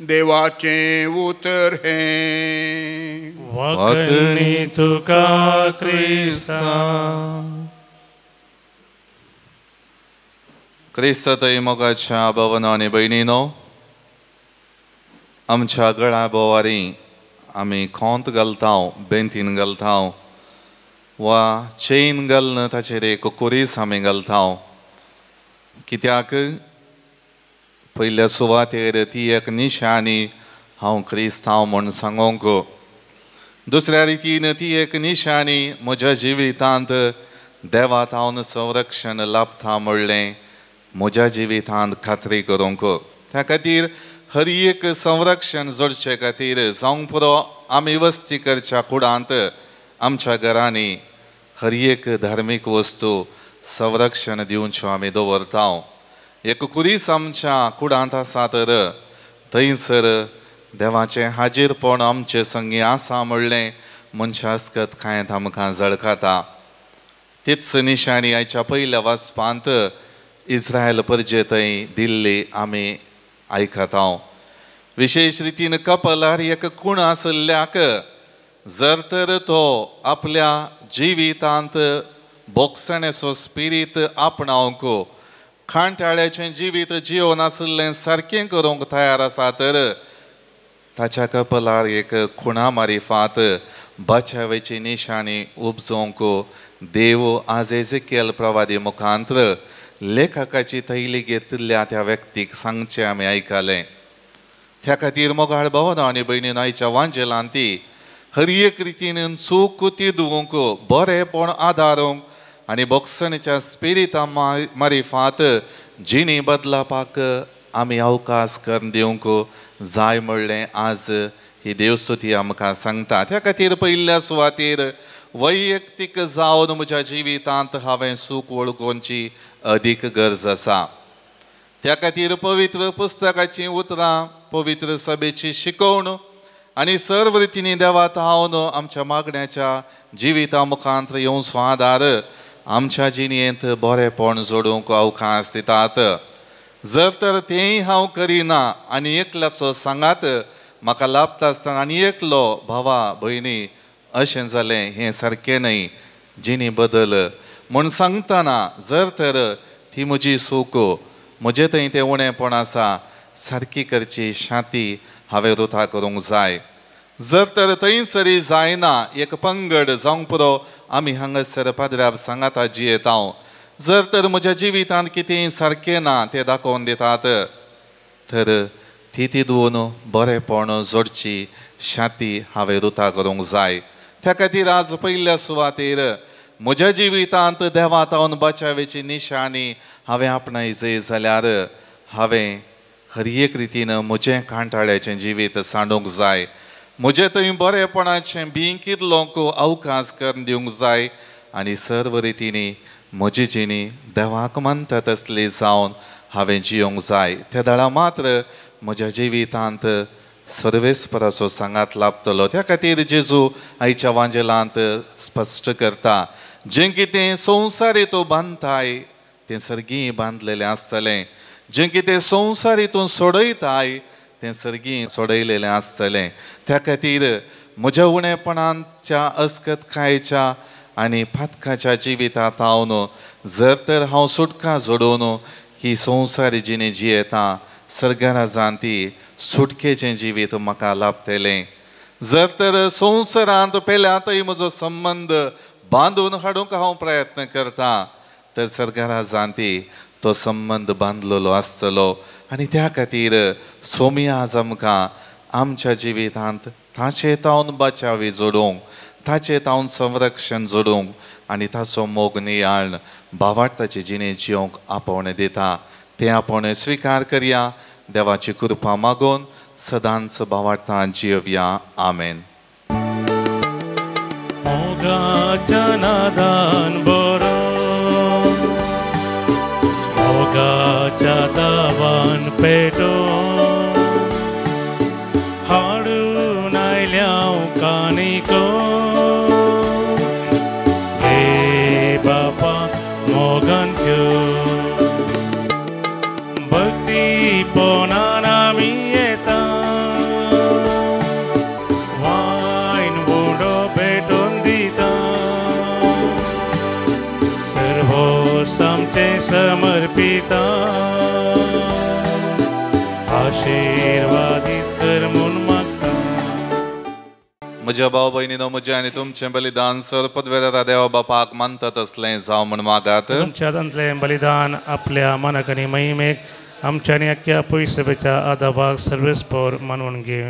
देवाचें उतर हें. वाकणी तुका क्रिस्ता. क्रिस्तांतय मोगाच्या भवनो आनी भयणीनो, आमच्या गळा बोवारी आमी खोंत घालता, बेंतीन घालता वा चेन घालून ताचेर एक कुरीस आमी घालता. कित्याक पयल्या सुवातेर ती एक निशाणी हांव क्रिस्तांव म्हूण सांगोंक. दुसऱ्या रितीन ती एक निशाणी म्हज्या जिवितांत देवा थावन संरक्षण लाभता म्हणलें म्हज्या जिवितांत खात्री करूंक. त्या खातीर हर एक संरक्षण जोडचे खातीर जावंक पुरो आमी वस्ती करच्या कुडांत आमच्या घरांनी हर एक धार्मीक वस्तू संरक्षण दिवच्यो आमी दवरता. एक कुरीस आमच्या कुडांत आसा तर थंयसर देवाचें हाजीरपण आमचे संगी आसा म्हणलें मनशास्कत कांय आमकां झळकाता. तीच निशाणी आयच्या पयल्या वाचपांत इस्रायल परजे थंय दिल्ली आमी आयकता. विशेश रितीन कपलार एक खूण आशिल्ल्याक जर तर तो आपल्या जिवितांत बोगसणेचो स्पिरीत आपणावंक खांटाळ्याचें जिवीत जिवन आशिल्लें सारकें करूंक तयार आसा तर ताच्या कपलार एक खुणा मारिफात बचावेची निशाणी उपजोवंक देव आज एजेकियल प्रवादी मुखांत्र लेखकाची थैली घेतिल्ल्या त्या व्यक्तीक सांगचें आमी आयकलें. त्या खातीर मोगाळ भावना आनी भयणीन आयच्या वांजेलान ती हर एक रितीन चूक तिदूंक बरेंपण आदारूंक आनी बोगसणेच्या स्पिरिता मारिफात जिणी बदलापाक आमी अवकाश करून दिवंक जाय म्हणलें आज ही देवस्तुती आमकां सांगता. त्या खातीर पयल्या सुवातेर वैयक्तीक जावन म्हज्या जिवितांत हांवें सूख वळखुची अदीक गरज आसा. त्या खातीर पवित्र पुस्तकाचीं उतरां, पवित्र सभेची शिकवण आनी सर्व रितींनी देवात हांव आमच्या मागण्याच्या जिविता मुखांत येवचो आदार आमच्या जिणेंत बरेंपण जोडूंक अवकाश दितात. जर तर तेंय हांव करिना आनी एकल्याचो सांगात म्हाका लाभता आसतना आनी एकलो भावा भयणी अशें जालें हें सारकें न्हय जिणी बदल म्हूण सांगतना जर तर ती म्हजी चूक म्हजे थंय तें उणेपण आसा सारकी करची शांती हांवें रुथा करूंक जाय. जर तर थंयसरी जायना एक पंगड जावंक पुरो आमी हांगासर पाद्र्याब सांगाता जियेता. जर तर म्हज्या जिवितांत कितेंय सारकें ना तें दाखोवन दितात तर ती तिदून बरेंपण जोडची शांती हांवें रुथा करूंक जाय. त्या खातीर आज पयल्या सुवातेर म्हज्या जिवितांत देवा तावन बचावेची निशाणी हांवें आपणाय जाय जाल्यार हांवें हर एक रितीन म्हजें कांटाळ्याचें जिवीत सांडूंक जाय. म्हजें थंय बरेपणाचें बीं कितलोंक अवकाश करून दिवंक जाय आनी सर्व रितींनी म्हजी जिणी देवाक मानता तसली जावन हांवें जियोंक जाय. त्या दळा मात्र म्हज्या जिवितांत सर्वेस्पराचो सांगात लाभतलो. त्या खातीर जेजू आयच्या वांजेलांत स्पश्ट करता जें कितें संवसारी तूं बांदताय तें सर्गीं बांदलेलें आसतलें, जें कितें संवसारी तूं सोडयताय तें सर्गीं सोडयलेलें आसतलें. त्या खातीर म्हज्या उणेपणाच्या अस्कतकायेच्या आनी पातकाच्या जिवितांत हांव जर तर हांव सुटका जोडून ही संवसारी जिणी जियेता सर्गाराजान ती सुटकेचें जिवीत म्हाका लाभतलें. जर तर संवसारांत पेल्यातय म्हजो संबंद बांदून हाडूंक हांव प्रयत्न करता तर सर्गाराजान ती तो संबंद बांदलेलो आसतलो. आनी त्या खातीर सोमी आज आमकां आमच्या जिवितांत ताचे तावन बचावी जोडूंक, ताचे तावन संरक्षण जोडूंक आनी ताचो मोग नियाळ भावार्थाचे जिणे जियोंक आपोवणें दिता. तें आपोवणें स्विकार करया, देवाची कृपा मागून सदांच भावार्थान जियोवया. आमेन. मोगाच्या नादान बरो, मोगाच्या दावान पेटो, हाडून आयल्या कानिको हे बापा मोगान त्यो भक्ती पोनान आमी येता, वायन उडो भेटून दिता, सर्व आमचें समर्पिता, आशिर्वादीत कर म्हूण मागता. म्हज्या भाव भयणीनो, म्हजें आनी तुमचें बलिदान सर पदवेदारा देवा बापाक मानता तसलें जावं म्हूण मागात. तुमच्या हातांतलें बलिदान आपल्या मनाक आनी महिमेक आमच्या आनी अख्ख्या पयसभेच्या आदाबाक सर्वेस्पोर मानून घे.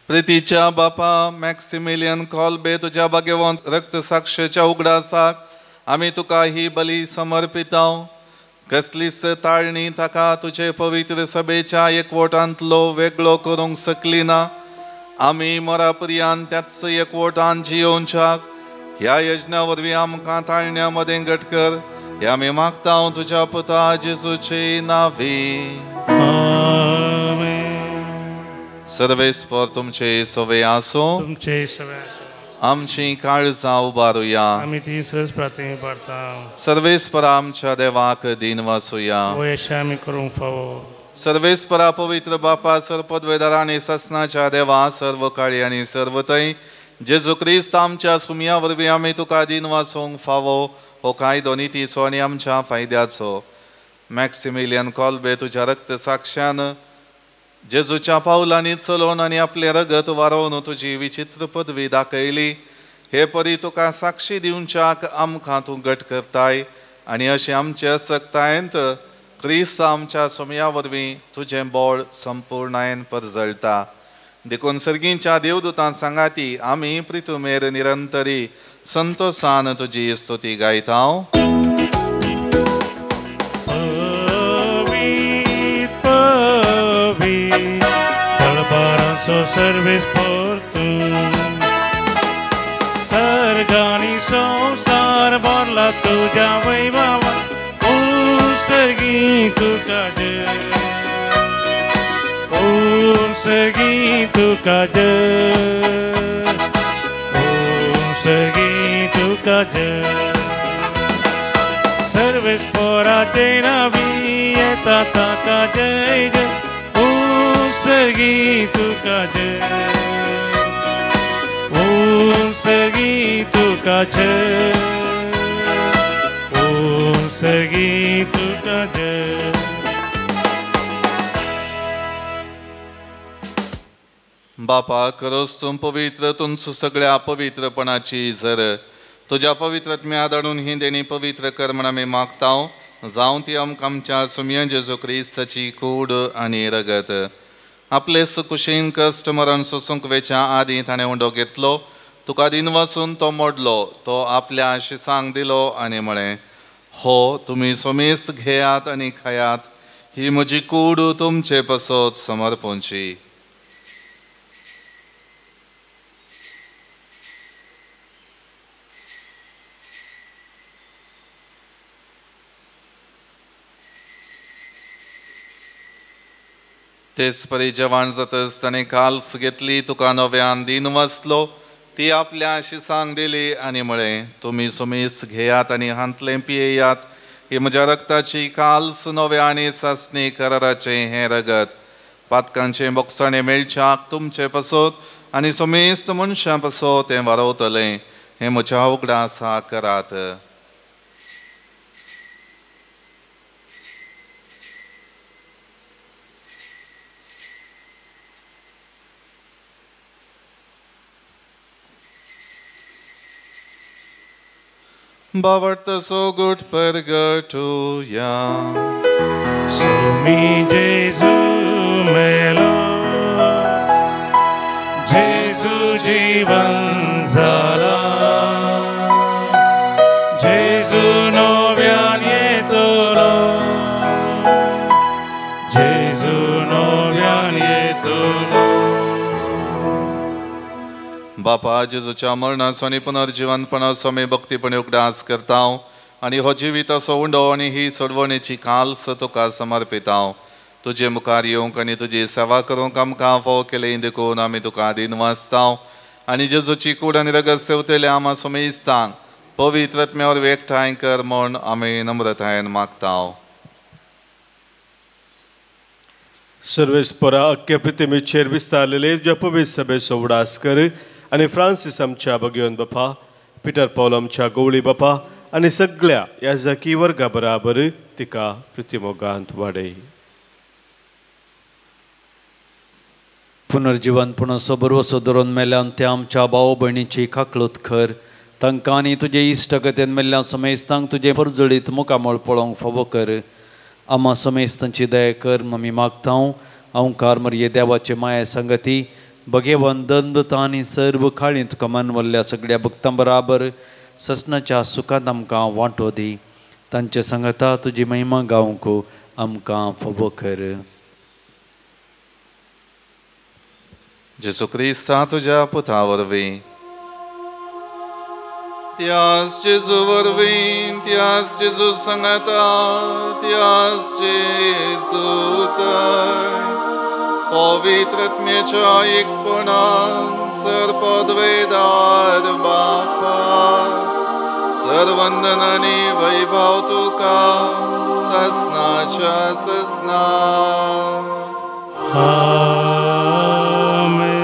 प्रितीच्या बापा मॅक्सिमिलियन कॉल्बे, तुज्या भाग्यवंत रक्त साक्षेच्या उगडासाक आमी तुका ही बली समर्पिताव. कसलीच ताळणी ताका तुजे पवित्र सभेच्या एकवटांतलो वेगळो करूंक शकली ना. आमी मरापर्यान त्याच एकवटान जियोवच्याक ह्या यज्ञा वरवीं आमकां ताळण्या मदें घट कर हे आमी मागता तुज्या पुता जेजूचे नांवी. आमेन. सर्वेस्पर तुमचे सवे आसूं. तुमचे सवे आसूं. आमची काळजां उबारुया. आमी ती सर्व प्रार्थना उबारता. सर्वेस्परा आमच्या देवाक दीन वासुया. वयशे आमी करूंक फावो. सर्वेस्परा पवित्र बापा सर्व पदवेदार आनी सासनाच्या देवा सर्व काळी आनी सर्व थंय जेजू क्रिस्त आमच्या सुमया वरवीं आमी तुका दीन वासूंक फावो. हो कायदो नितीचो आनी आमच्या फायद्याचो. मॅक्सिमिलियन कॉल्बे तुज्या रक्त साक्षान जेजूच्या पावलांनी चलोवन आनी आपलें रगत वारोवन तुजी विचित्र पदवी दाखयली. हे परी तुका साक्षी दिवच्याक आमकां तूं घट करताय आनी अशें आमचे असक्तायेंत क्रिस्त आमच्या सोमया वरवीं तुजें बळ संपूर्णायेन परजळटा. देखून सर्गींच्या देवदूतां सांगाती आमी प्रितुमेर निरंतरी संतोसान तुजी स्तुती गायता. सर्वेस पोर्तू सर्गानी संसार भरला तुझ्या वैभवा ओ सर्गी तुका जय ओ सर्गी तुका जय ओ सर्गी तुका जय. सर्वेस पोराचे नावी येता ताका जय जय ओ सर्गी तुका जय ओ सर्गी तुका जय ओ सर्गी तुका जय. बापा खरोच तूं पवित्र, तुमचो सगळ्या पवित्रपणाची जर तुज्या पवित्रत्म्या धाडून ही देणी पवित्र कर म्हण आमी मागता. जावं ती आमकां आमच्या सुमया जेजू क्रिस्ताची कूड आनी रगत. आपले कुशीन कश्ट मरण सोसूंक वेच्या आदीं ताणें उंडो घेतलो, तुका दिन वाचून तो मोडलो, तो आपल्या शिसांक दिलो आनी म्हळें, हो तुमी सोमेस घेयात आनी खायात, ही म्हजी कूड तुमचे पसत समर्पणची. तेच परी जेवण जातच ताणें काल्स घेतली, तुका नव्यान दिन वाचलो, ती आपल्या शिसांक दिली आनी म्हळें, तुमी सुमीस घेयात आनी हांतलें पियेयात, ही म्हज्या रक्ताची काल्स नव्या आनी सासणी कराराचें हें रगत पातकांचें बोगसाणें मेळच्याक तुमचे पसत आनी सुमेस्त मनशां पसत तें वारवतलें. हें म्हज्या उगडासा करात. बावडत सोगुट परगटुया. सुमी जेजू मेलो जेजू जीवन जाला जेजू नव्यान येतलो जेजू नव्यान येतलो. बापा जेजूच्या मरणाचो आनी पुनर्जिवनपणाचो आमी भक्तीपणी उगडास करता आनी हो जिविताचो उंडो आनी ही सोडवणेची काल्स तुका समर्पिता. तुजे मुखार येवंक आनी तुजी सेवा करूंक आमकां फावो केली देखून आमी तुका दिन वाचता आनी जेजूची कूड आनी रगत सेवतले आमा सुमेस्तांक पवित्र आत्म्या वरवीं एकठांय कर म्हूण आमी नम्रतायेन मागता. सर्वेस्परा अख्ख्या पृथ्वीचेर विस्तारलेले तुज्या पवित्र सभेचो उगडास कर आनी फ्रांसीस आमच्या भगेवन बापा, पिटर पावल आमच्या गवळी बापा आनी सगळ्या ह्या जाकी वर्गा बराबर तिका प्रतिमोगांत वाडय. पुनर्जिवनपणाचो भरवसो धरून मेल्यान त्या आमच्या भाव भयणीची काकळूत कर. तांकां आनी तुजे इश्टगतेन मेल्ल्या समेस्तांक तुजें परजळीत मुखामळ पळोवंक फावो कर. आमा समेस्तांची दया कर ममी मागता. ओंकार मरये देवाचे माया संगती भगेवन दंदता आनी सर्व काळी तुका मानवल्ल्या सगळ्या भक्तां बराबर ससनाच्या सुखांत आमकां वांटो दी. तांचे सांगता तुजी महिमा गावंक आमकां फावो कर. जेजू क्रिस्ता तुज्या पुता वरवीं त्यास जेजू वरवीं, त्यास जेजू सांगाता, त्यास जेजू थंय पवित्र आत्म्याच्या एकपणान सर पदवेदार बापा सर्वंदन आनी वैभव तुका ससनाच्या ससना. आमेन.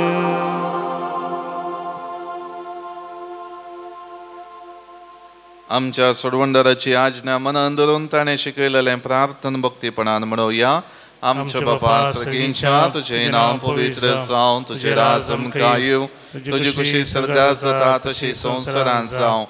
आमच्या सोडवणदाराची आज्ञा मनान धरून ताणें शिकयलेलें प्रार्थन भक्तीपणान म्हणोवया. आमच्या बापा सर्गींच्या, तुजें नांव पवित्र जावं, तुजें राज आमकां येवं, तुजी खुशी स्वर्गांत जाता तशी संवसारांत जावं.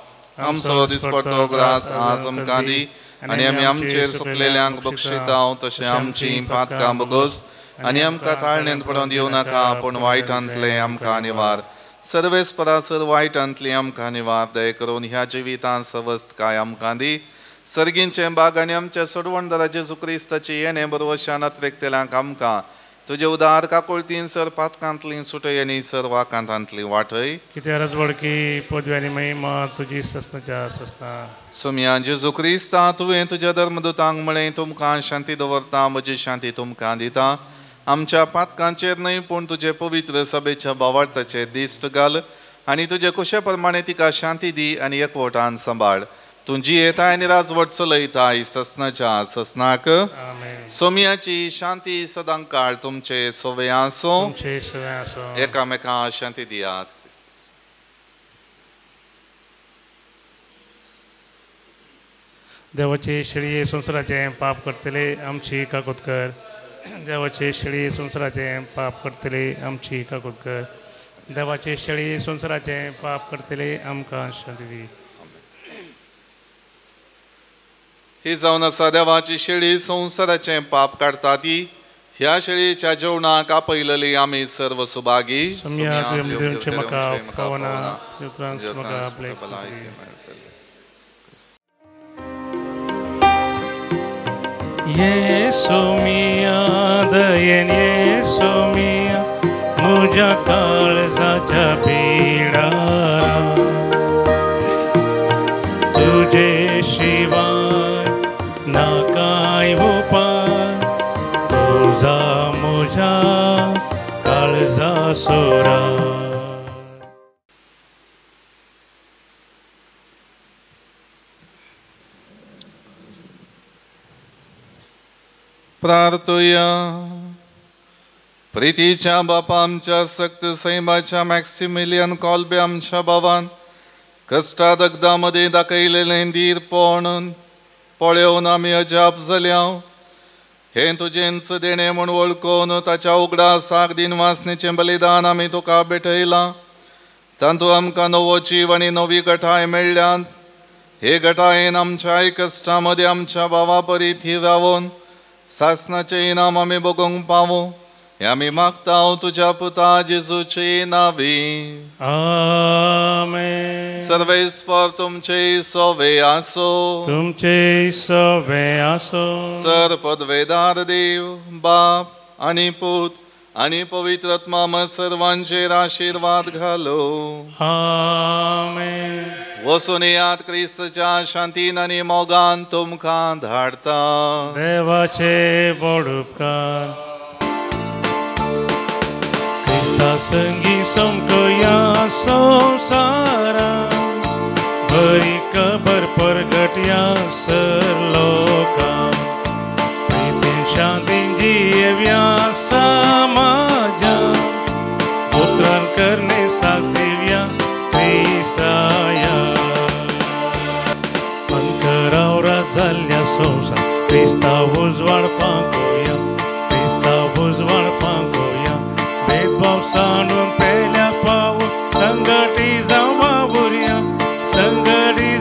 आमचो दिसपडतो ग्रास आज आमकां दी आनी आमी आमचेर सुकलेल्यांक बक्षितांव तशें आमचीं पातकां बगोस आनी आमकां ताळणेंत पडोवन दिवं नाका, पूण वायटांतलें आमकां निवार. सर्वेस परासर वायटांतली आमकां निवार. दया करून ह्या जिवितांत सवस्तकाय आमकां दी. सर्गींचें बाग आनी आमच्या सोडवणदारा जेजू क्रिस्ताची येणें बरवशान अत्रेकतेल्यांक आमकां तुजे उदार काकुळतीन सर पातकांतली सुटय आनी सर वाकांतांतली वाटय. कित्याक रजवडकी पदवी आनी महिमा तुजी ससनाच्या ससना. सोम्या जेजू क्रिस्ता, तुवें तुज्या धर्मदूतांक म्हळें, तुमकां शांती दवरता, म्हजी शांती तुमकां दिता. आमच्या पातकांचेर न्हय पूण तुजे पवित्र सभेच्या भावार्थाचेर दिश्ट घाल आनी तुजे कुशे प्रमाणे तिका शांती दी आनी एकवटान सांबाळ. तूं जियेताय आनी राजवट चलयताय ससनाच्या ससनाक. सोम्याची शांती सदां काळ तुमचे सोवे आसूं. एकामेकां शांती दियात. देवाचे शेळये संवसाराचें पाप करतले आमची काकूत कर. देवाचे शेळये संवसाराचें पाप करतले आमची काकूत कर. देवाचे शेळये संवसाराचें पाप करतले आमकां शांती दी. ही जावन आसा देवाची शेळी, संवसाराचें पाप काडटा ती. ह्या शेळयेच्या जेवणाक आपयलेली आमी सर्व सुभागी. येसू मिया दयेन, येसू मिया म्हज्या काळजाच्या पिडारा, तुजे शिवाय ना कांय उपाय, तुजा म्हज्या काळजा सोरा. प्रार्थुया. प्रितीच्या बापा आमच्या सक्त सैमाच्या मॅक्सिमिलियन कॉल्बे आमच्या बाबान कश्टा दगदा मदीं दाखयलेलें धीरपण पळोवन आमी अजाप जाल्या. हें तुजेंच देणें म्हूण वळखून ताच्या उगडासाक दिनवासनेचें बलिदान आमी तुका भेटयलां. तातूंत आमकां नवो जीव आनी नवी गठाय मेळ्ळ्यात. हे गठायेन आमच्याय कश्टां मदीं आमच्या भावा परी थीर रावन सासनाचें इनाम आमी बगोवंक पावो हें आमी मागता तुज्या पुता जेजूचे नांवी. आमेन. सर्वेस्पर तुमचे सोवे आसो. तुमचे सोवे आसो. सर पदवेदार देव बाप आनी पूत आनी पवित्र आत्मा सर्वांचेर आशिर्वाद घालो. आमेन. वसून याद क्रिस्तच्या शांतीन आनी मोगान तुमकां धाडता. देवाचे व्हड उपकार. क्रिस्ता संगी समकया संवसारा, बरी खबर परगटया सर लोकां, प्रितीन शांतीन जियेवया समाजा, पुत्रान करणे साक्ष दिवया क्रिस्ताया. अंकरावरा जाल्ल्या संवसार क्रिस्ता उजवाड पांकोया, क्रिस्ता उजवाड पांकोया, भेदभाव सांडून पेल्या पावून संगटी जावं वावुरया, संगटी